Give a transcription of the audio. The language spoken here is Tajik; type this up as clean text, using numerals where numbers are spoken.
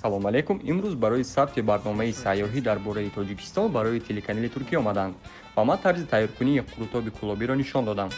Салом алейкум. Имрӯз барои сабти барномаи сайёҳӣ дар бораи Тоҷикистон барои телеканали Туркия омаданд ва ман тарзи тайёркунии қурутоби кӯлобиро нишон додам.